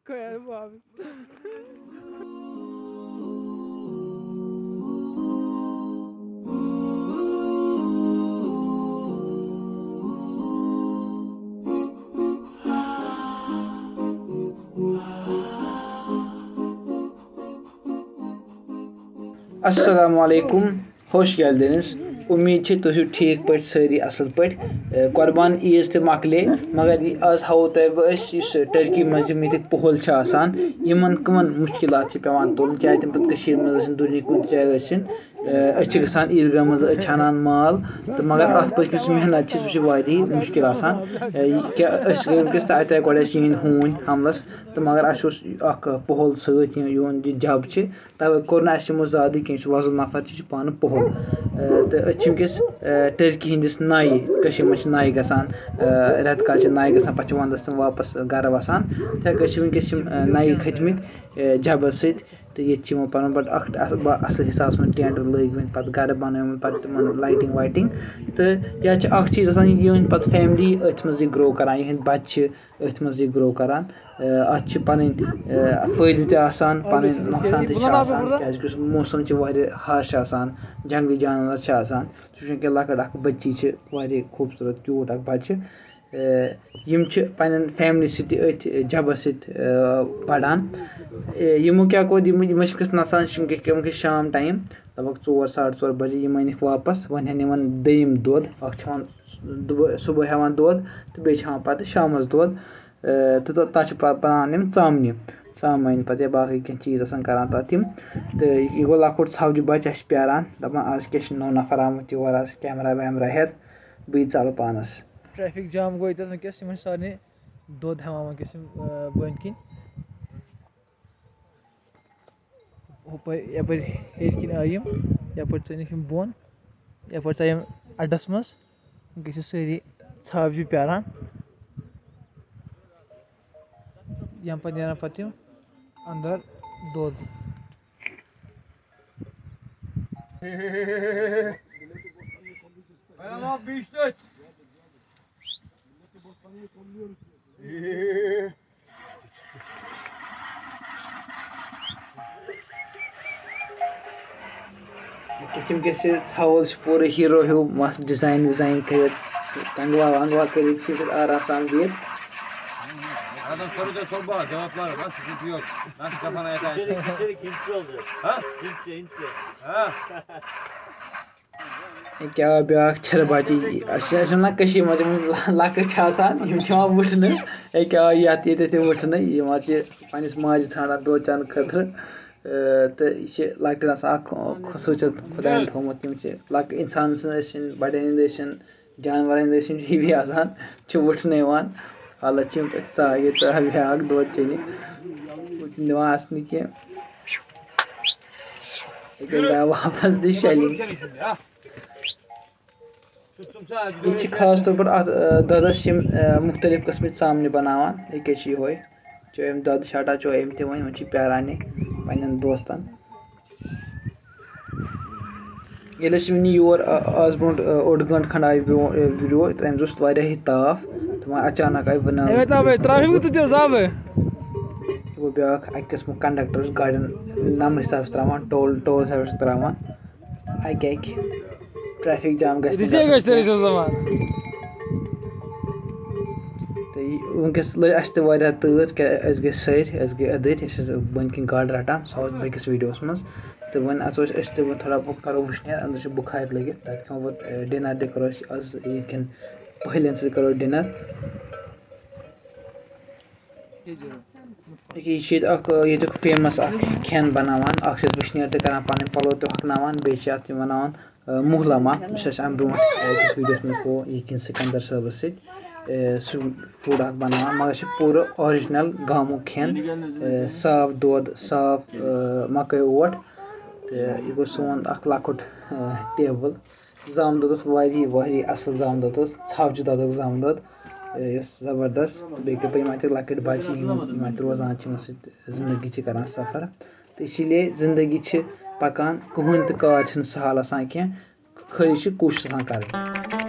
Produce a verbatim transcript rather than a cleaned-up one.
خیر بابی۔ السلام علیکم۔ ہوش گیلدینس۔ امید چھِ تُہۍ چھِو ٹھیٖک پٲٹھۍ سٲری اَصٕل پٲٹھۍ۔ اے، قۄربان عیٖز تہِ مۄکلے، مگر یہِ آز ہاوو تۄہہِ بہٕ أسۍ یُس ٹرکی منٛز یِم ییٚتِکۍ پۄہَل چھِ آسان، یِمَن کٕمَن مُشکِلات چھِ پٮ۪وان تُلٕنۍ، چاہے تِم پَتہٕ کٔشیٖرِ منٛز ٲسِن، دُنیاہٕکۍ کُنہِ جایہِ ٲسِن۔ اے، أسۍ چھِ گژھان عیٖدگاہ منٛز، أسۍ چھِ اَنان مال، تہٕ مگر اَتھ پٔتۍ کِنۍ یُس محنت چھِ، سُہ چھِ واریاہ مُشکِل آسان۔ اے، یہِ کیٛاہ، أسۍ گٔے وٕنکیٚس تہٕ اَتہِ آیہِ گۄڈٕ اَسہِ یِہِنٛدۍ ہوٗنۍ حملَس، تہٕ مگر اَسہِ اوس اَکھ پۄہَل سۭتۍ، یہِ یِہُنٛد یہِ جَب چھِ، تَوَے کوٚر نہٕ اَسہِ یِمو زیادٕ کینٛہہ، یُس وۄزُل نفر چھُ، یہِ چھُ پانہٕ پوٚہَل۔ اے، تہٕ أسۍ چھِ وٕنکیٚس، اے، ٹٔرکی ہِنٛدِس نایہِ، کٔشیٖرِ منٛز چھِ نایہِ گژھان، اے، رٮ۪تہٕ کالہِ چھِ نایہِ گژھان، پَتہٕ چھِ وَندَس تِم واپَس گَرٕ وَسان۔ تِتھَے کٔنۍ چھِ وٕنکیٚس یِم، اے، نایہِ کھٔتۍ مٕتۍ، اے، جَبَس سۭتۍ، تہٕ ییٚتہِ چھِ یِمو پَنُن پٲٹھۍ اَکھ اَص-، با-، اَصٕل حِسابَس منٛز ٹٮ۪نٛٹ لٲگۍ مٕتۍ، پَتہٕ گَرٕ بَنٲومٕتۍ، پَتہٕ تِمَن لایٹِنٛگ وایٹِنٛگ۔ تہٕ یا چھِ اَکھ چیٖز آسان، یِہٕنٛدۍ پَتہٕ فیملی أتھۍ منٛزٕے گرٛو کَران، یِہٕنٛدۍ بَچہِ چھِ أتھۍ منٛزٕے گرٛو کَران۔ اے، اَتھ چھِ پَنٕنۍ، اے، فٲیدٕ تہِ آسان، پَنٕنۍ نۄقصان تہِ چھِ آسان، کیٛازِکہِ یُس موسم چھِ واریاہ ہارش آسان، جنٛگلی جانوَر چھِ آسان۔ سُہ چھُنہٕ کینٛہہ، لۄکٕٹ اَکھ بٔچی چھِ، واریاہ خوٗبصوٗرت کیوٗٹ اَکھ بَچہِ۔ اے، یِم چھِ پنٛنٮ۪ن فیملی سۭتۍ تہِ أتھۍ جَبَس سۭتۍ، اے، پَران۔ اے، یِمو کیٛاہ کوٚر، یِم، یِم ٲسۍ وٕنکیٚس نَژان، یِم گٔے، یِم گٔے شام ٹایم، لگ بگ ژور، ساڑٕ ژور بَجے، یِم أنِکھ واپَس، وۄنۍ ہٮ۪ن یِمَن دوٚیِم دۄد، اَکھ چھِ ہٮ۪وان صُبحٲے ہٮ۪وان دۄد تہٕ بیٚیہِ چھِ ہٮ۪وان پَتہٕ شامَس دۄد۔ اے، تہٕ تَتھ، تَتھ چھِ پَتہٕ بَناوان یِم ژامنہِ، ژامَن پَتہٕ یا باقٕے کینٛہہ چیٖز آسان کَران تَتھ یِم۔ تہٕ یہِ گوٚو لۄکُٹ ژھاوجہِ بَچہٕ اَسہِ پیٛاران، دَپان، "آز کیٛاہ چھِ نوٚو نفر آمُت یور، آز کیمرہ ویمرہ ہٮ۪تھ، بٕے ژَلہٕ پانَس۔" ٹریفک جام گوٚو ییٚتٮ۪تھ وٕنکیٚس، یِمَن چھِ سارنٕے دۄد ہٮ۪وان وٕنکیٚس یِم، آ، بٔنۍ کِنۍ۔ ہُپٲرۍ یَپٲرۍ ہیٚرِ کِنۍ آیہِ یِم، یَپٲرۍ ژٲنِکھ یِم بۄن، یَپٲرۍ ژاے یِم اَڈَس منٛز۔ وٕنکیٚس چھِ سٲری ژھاوجہِ پیٛاران، یَمہِ پَتہٕ نیران پَتہٕ یِم اَندَر دۄد۔ کِتھ یِم گژھِ ژھاوُل چھِ پوٗرٕ ہیٖرو ہیوٗ مَس ڈِزاین وِزاین کٔرِتھ، ٹنٛگوا ونٛگوا کٔرِتھ چھِ یہِ آرام سان بِہِتھ۔ Adam soruyor, sor bana, cevaplar var, sıkıntı yok. Nasıl kafana yatarsın? İçerik, içerik Hintçi olacak. Ha? Hintçi, Hintçi. Ha? یہِ کیٛاہ بیٛاکھ چھِرٕ بَچہِ، اَسہِ چھِ، اَسہِ چھِ وَنان کٔشیٖرِ منٛز یِم لۄکٕٹۍ چھِ آسان، یِم چھِ یِوان وٕٹھنہٕ۔ یہِ کیٛاہ یَتھ ییٚتٮ۪تھ یہِ وٕٹھنہٕ، یِوان چھِ پنٛنِس ماجہِ ژھانٛڈان دۄد چٮ۪نہٕ خٲطرٕ۔ اے، تہٕ یہِ چھِ لۄکٹٮ۪ن آسان اَکھ خصوٗصیت خۄدایَن تھوٚومُت، یِم چھِ لۄکٕٹۍ اِنسان سٕنٛز ٲسِن، بَڑٮ۪ن ہِنٛدۍ ٲسِن، جانوَرَن ہِنٛدۍ ٲسِن، یہِ چھِ یِوان، چھِ وٕٹھنہٕ یِوان۔ حالت چھِ یِم ژاے، یہِ ژاے بیٛاکھ دۄد چیٚنہِ۔ یہِ چھِ نِوان اَسنہٕ کینٛہہ۔ یہِ گٔے واپَس دِش شیلِنٛگ۔ یہِ چھِ خاص طور پر اَتھ، آ، دۄدَس یِم، آ، مُختٔلِف قٕسمٕچ ژامنہِ بَناوان۔ ییٚکیٛاہ چھِ یِہوٚے۔ چٲے أمۍ دۄد شاٹا، چٲے أمۍ تہِ وۄنۍ، وۄنۍ چھِ پیٛاران یہِ پنٛنٮ۪ن دوستَن۔ ییٚلہِ أسۍ وٕنہِ یور، آ، آز برٛونٛٹھ، آ، اوٚڑ گٲنٛٹہٕ کھنٛڈ آیہِ برٛونٛہہ، آ، برٛونٛہہ، تَمہِ دۄہ اوس واریاہ یہِ تاپھ، تہٕ وۄنۍ اچانک آیہِ وٕنہِ آز۔ اَوے تاپھ، ترٛاوٕے نہٕ تیٖژ آبہٕ۔ یہِ گوٚو بیٛاکھ اَکہِ قٕسمُک conductor، یُس گاڑٮ۪ن نمبر حساب چھُ ترٛاوان، ٹول، ٹول حساب چھُ ترٛاوان۔ اَکہِ اَکہِ traffic jam گژھِ نہٕ رِزے گژھُن گژھِ تیٚلہِ کینٛہہ۔ چھُس دَپان۔ تہٕ یہِ، وٕنکیٚس لٔج اَسہِ تہِ واریاہ تۭر، کیٛاہ، أسۍ گٔے سٲرۍ، أسۍ گٔے أدٕرۍ، أسۍ ٲسۍ بٔنۍ کِنۍ گاڈٕ رَٹان، سُہ آوُس بیٚکِس videoَس منٛز۔ تہٕ وۄنۍ اَژو أسۍ، أسۍ تہِ وۄنۍ تھوڑا بہت کَرو وٕشنیر، أنٛدرٕ چھِ بُخارِ لٔگِتھ، تَتہِ کھٮ۪مو پَتہٕ، اے، dinner تہِ کَرو أسۍ آز عیٖد کٮ۪ن پٔہلٮ۪ن سۭتۍ کَرو dinner۔ ییٚکیٛاہ یہِ چھِ ییٚتہِ اَکھ، آ، ییٚتیُک famous اَکھ کھٮ۪ن بَناوان۔ اَکھ چھِ أسۍ وٕشنیر تہِ کَران، پَنٕنۍ پَلو تہِ ہۄکھناوان، بیٚیہِ چھِ اَتھ یہِ وَناوان، آ، مُہلَما، یُس اَسہِ اَمہِ برٛونٛٹھ، آ، أکِس videoَس منٛز گوٚو یہِ کِنۍ سِکندر صٲبَس سۭتۍ، آ، سُہ food اَکھ بَناوان، مگر چھِ پوٗرٕ original گامُک کھٮ۪ن، آ، صاف دۄد، صاف، آ، مَکٲے اوٹ۔ تہٕ یہِ گوٚو سون اَکھ لۄکُٹ، آ، table۔ زامہٕ دۄد اوس واریاہ، واریاہ اَصٕل زامہٕ دۄد اوس، ژھاوجہِ دۄدُک زامہٕ دۄد، اے، یُس زبردست۔ تہٕ بیٚیہِ کٔر پَتہٕ یِم اَتہِ لۄکٕٹۍ بَچہٕ، یِم، یِم اَتہِ روزان چھِ، یِمَن سۭتۍ زندگی چھِ کَران سفر۔ تہٕ اسی لیے زندگی چھِ پَکان، کٕہٕنۍ تہِ کار چھِنہٕ سہل آسان کینٛہہ، خٲلی چھِ کوٗشِش آسان کَرٕنۍ۔